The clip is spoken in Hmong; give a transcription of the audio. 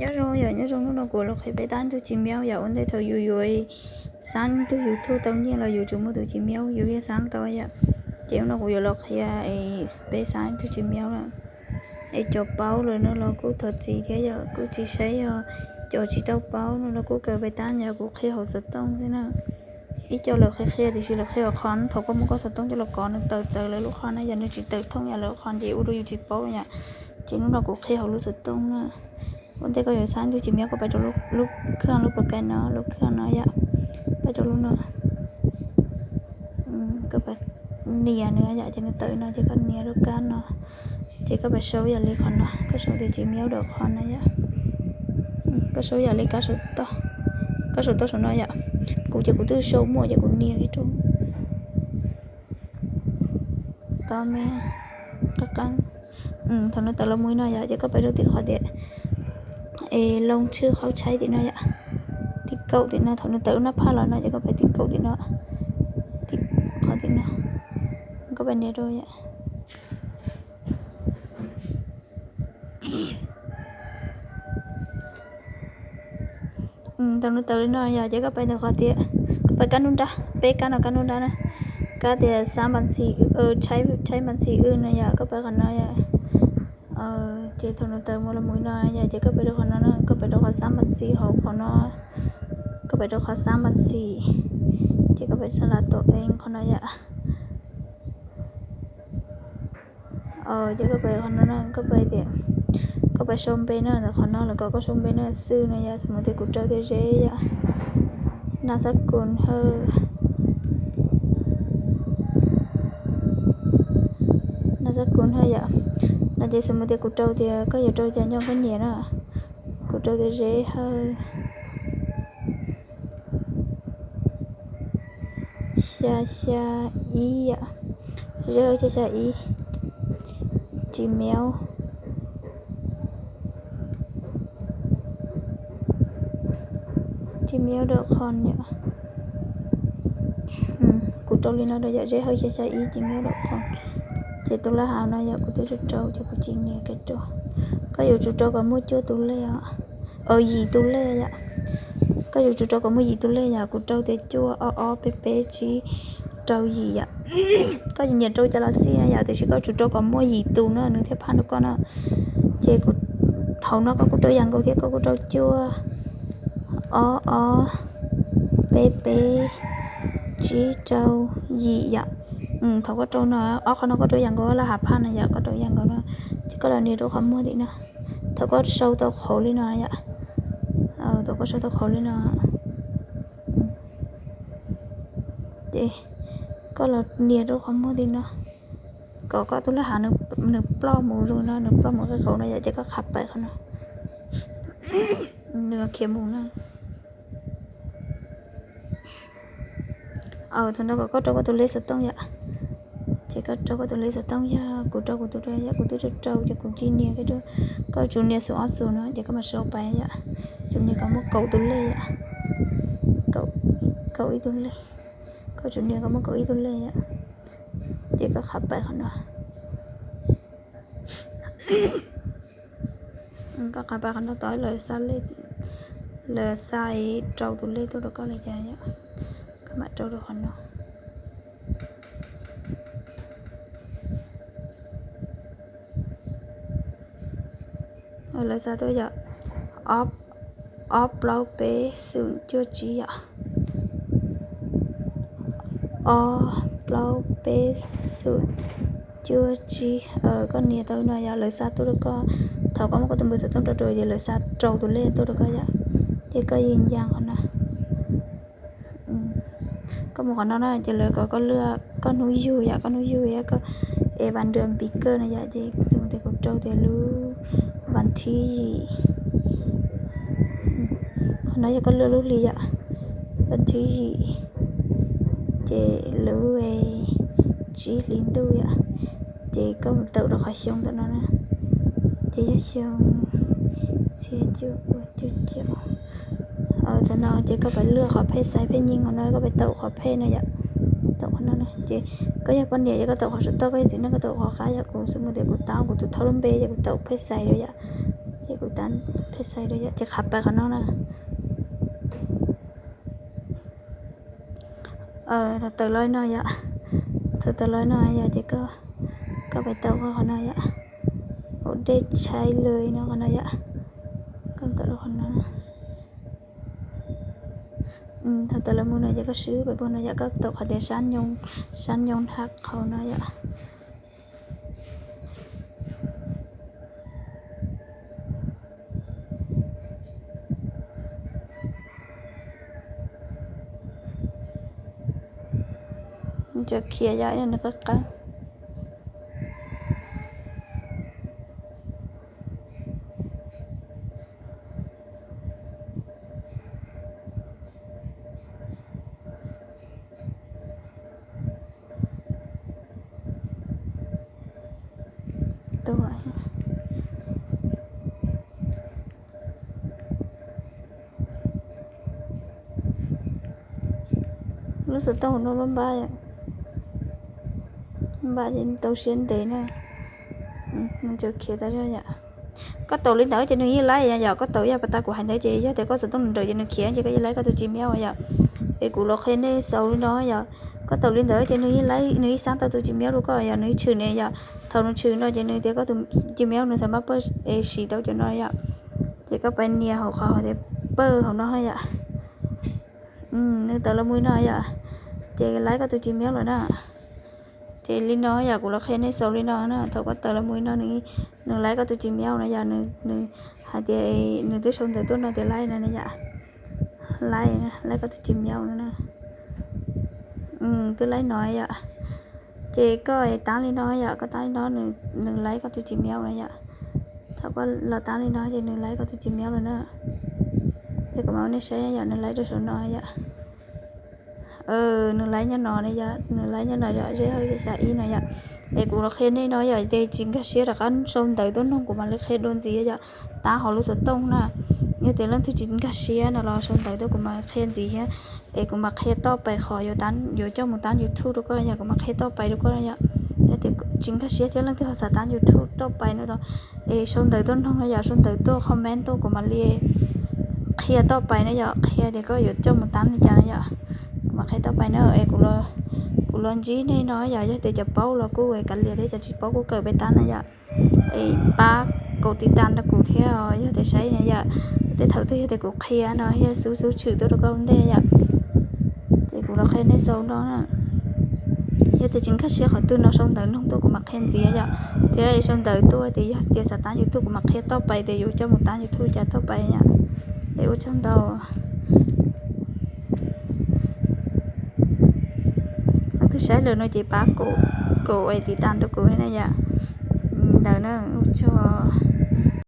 Nyob zoo yom, nyob zoo, hnub no kuv los qhia peb tab tus Gmail yom. Ua ntej thaum yus yuav xab tus YouTube tau nyiaj los yus tsuas muaj tus Gmail yus thiaj xab tau yom. Ces hnub no kuv yuav los qhia peb xab tus Gmail na. Es cov paub lawm no los kuj thov txim thiab yom, kuj tsis saib yog cov tsis tau paub no los kuj kawm peb tab yom, kuv qhia hauv xov tooj xwb na. Ib co lawv qhia qhia tiam sis lawv qhia hauv qhov thaum koj muab koj xov tooj coj los kov nws tawm txawv lawv lub qhov na yom, nws tsis tawm thooj yom, lawv qhov ces ua rau yus tsis paub yom. Ces hnub no kuv qhia hauv lub xov tooj na. Ua ntej koj yuav xab tus Gmail koj pais rau lub khaj lub pas kais no, lub khaj no yom, pais rau lub no. Koj pais nias nws yom, ces nws tawm no ces koj nias rau kab no. Ces koj pais sau yam li qhov no, koj sau tias Gmail dot com no yom. Koj sau yam li kab saum toj, kab saum toj saum no yom. Kuv ces kuv twb sau muaj ces kuv nias kiag rau tod me qab qab. Thaum nws tawm los mus no yom, ces koj pais rau tim qhov tias es loo tshwj qhov tshaib tim no yom, tim kaum tim no. Thaum nws tawm lub nab phaj los no ces koj pais tim kaum tim no, tim qhov tim no, koj pais nias rau yom. Thaum nws tawm li no yom, ces koj pais ntawm qhov tias, koj pais kab nruab nrab, peb kab no kab nruab nrab na, kab tias xab npas ntxis, tshaib npas ntxis wb no yom, koj pais qhov no yom. Ces thaum nws tawm mus los mus no yom, ces koj pais rau qhov no na, koj pais rau qhov xab npas ntxis hauv qhov no, koj pais rau qhov xab npas ntxis, ces koj pais xa las tom ev qhov no yom. Ces koj pais qhov no na, koj pais tias, koj pais sau npe na, ntawm qhov no lawv kom koj sau npe na, xwb no yom, xam mus tias kuv rau tias Zeb yom, nas xab kun hawj, nas xab kun hawj yom. No ces xam mus tias kuv rau tias koj yuav rau cas nyob koj nyiam na, kuv rau tias Zeb hawj xya xya ib yom, Zeb hawj xya xya ib, Gmail, Gmail dot com yom. Kuv rau li no rau yom, Zeb hawj xya xya ib Gmail dot com. Ces tus laj hav no yom, kuv twb rau rau ces kuv cia li nias kiag rau. Koj yuav tsum rau kom muaj cuaj tus lej os, yim tus lej yom. Koj yuav tsum rau kom muaj yim tus lej yom, kuv rau tias cuaj ob ob peb peb tsib rau yim yom. Koj nyiam rau cas los xij na yom, tiam sis koj yuav tsum rau kom muaj yim tus no nws thiaj phaj rau koj na. Ces kuv, hauv no koj kuj rau yam nkaus thiab, koj kuj rau cuaj ob ob peb peb tsib rau yim yom. Thaum koj rau no, ob qhov no koj rau yam nkaus, laj hav phaj no yom, koj rau yam nkaus no, ces koj los nias rau qhov muag tim no. Thaum koj sau tau qhauv li no yom, thaum koj sau tau qhauv li no, ces koj los nias rau qhov muag tim no, kom koj tus laj hav nws ploj mus zoo no, nws ploj mus qe qauv no yom, ces koj qhav pais qhov no, nws khiav mus na. Thaum no kom koj rau koj tus lej xov tooj yom. Ces koj rau koj tus lej xov tooj yog kuv rau kuv tus rau yom, kuv twb rau rau ces kuv cia li nias kiag rau. Koj tsum nias xum ob xum no ces koj mam sau pais yom. Tsum nias kom muaj kaum tus lej yom, kaum ib tug lej. Koj tsum nias kom muaj kaum ib tug lej yom, ces koj qhav pais qhov no. Koj qhav pais qhov no tod lawv xa, lawv xa rau tus lej tuaj rau koj li cas yom, koj mam rau rau qhov no. Lawv xa tuaj yom, ob plaub peb xum cuaj tsib yom. Ob plaub peb xum cuaj tsib, koj nias tau no yom, lawv xa tuaj rau koj. Thaum koj muab koj tus npawb xov tooj rau rau ces lawv xa rau tus lej tuaj rau koj yom. Ces koj yeej ncav qhov no. Koj mus qhov no na ces lawv kom koj lwaj koj hnub yug yom, koj hnub yug yom, koj es vas nrws npiv kawj no yom, ces xws mus tias kuv rau tias lub vas thib yim. Qhov no yog koj lwaj lub hli yom, vas thib yim, ces lub tsib hli ntuj yom, ces koj mus tawm rau qhov xyoo ntawm no na, ces yog xyoo txhiab cuaj pua cuaj caum. Thaum no ces koj pais lwaj qhov phej xais phej nyeej hauv no, koj pais tau qhov phej no yom, tau qhov no na. Ces koj yog poj niam ces koj tau qhov saum toj, koj yog txiv neej koj tau qhov qab yom. Kuv xws mus tias kuv tau kuv tus thawj lub npe ces kuv tau phej xais rau yom. Ces kuv tab phem xais rau yom, ces qhav pais qhov no na. Thaum tawm los no yom, thaum tawm los no yom, ces koj, koj pais tau qhov no yom, ua dej tshaib lawm no qhov no yom, koj tawm rau qhov no. Thaum tawm los mus no ces koj swb pais puag no yom, koj tau qhov tias sab nyob, sab nyob hab qhov no yom. Tso khiav yom, nws qab qab. Lub xov tooj no npab npab, npab ces tau siab ntev na. Nws tseem khiav tas zog yom. Koj taus li ntawd ces nws yeej laib yom, koj taus yog pas tas kuv hais ntawd ces yog tias koj xov tooj nws nrawm ces nws khiav ces koj yeej laib koj tus Gmail yom. Es kuv los qhia nej xaus li no yom. Koj taus li ntawd ces nws yeej laib, nws yeej xab tau tus Gmail rau koj yom, nws yeej tshwm ne yom. Thaum nws tshwm no ces nws tias koj tus Gmail nws xav mas pawj es siv tau cov no yom. Ces koj pais nias hauv qhov hais tias pawj hauv no yom. Nws tawm los mus li no yom, ces laib koj tus Gmail lawm na. Ces li no yom, kuv los qhia nej xaus li no na, thaum koj tawm los mus li no, nws laib koj tus Gmail no yom, nws hais tias nws twb sau ntawv tuaj no tias laib no yom, laib, laib koj tus Gmail no na. Twb laib no yom. Ces koj tab li no yom, koj tab li no, nws laib koj tus Gmail no yom. Thaum koj los tab li no ces nws laib koj tus Gmail lawm na. Ces kuv mam ua nej saib yom, nws laib rau saum no yom. Nws laib nyob no ne yom, nws laib nyob no yom, zeb hawj xya ib no yom. Es kuv los qhia nej no yom, ces tsis nkag siab rov qab sau ntawv tuaj nug kuv mam li qhia dua ntxiv yom, tab hauv lub xov tooj na. Yog tias leej twg tsis nkag siab no los sau ntawv tuaj kuv mam qhia ntxiv thiab. Es kuv mam qhia toj pais qhov yuav coj mus tab YouTube rau koj yom, kuv mam qhia toj pais rau koj yom. Yog tias tsis nkag siab thiab leej twg ho xav tab YouTube toj pais no los, es sau ntawv tuaj nug no yom, sau ntawv tuaj comment tuaj kuv mam li qhia toj pais na yom, qhia tias koj yuav coj mus tab li cas na yom. Kuv mam qhia toj pais na, es kuv los ntsib nej no yom, yog tias cov paub los kuj kav liam thiab, cov tsis paub kuj kawm peb tab na yom. Es pab kaum tiv tas rau kuv thiab, yog tias saib na yom, tej thaum twg yog tias kuv qhia no thiaj xub xub tshwm tuaj rau koj ua ntej yom. Ces kuv los qhia nej xaus no na. Yog tias tsis nkag siab qhov twg no sau ntawv nug tuaj kuv mam qhia ntxiv yom, thiab sau ntawv tuaj tias yog tias xav tab YouTube kuv mam qhia toj pais tias yuav coj mus tab YouTube cas toj pais yom. Es ua tsaug ntau. Leej twg saib lawm no ces pab kaum tiv tas rau kuv na yom. Ntawd na, ua tsaug.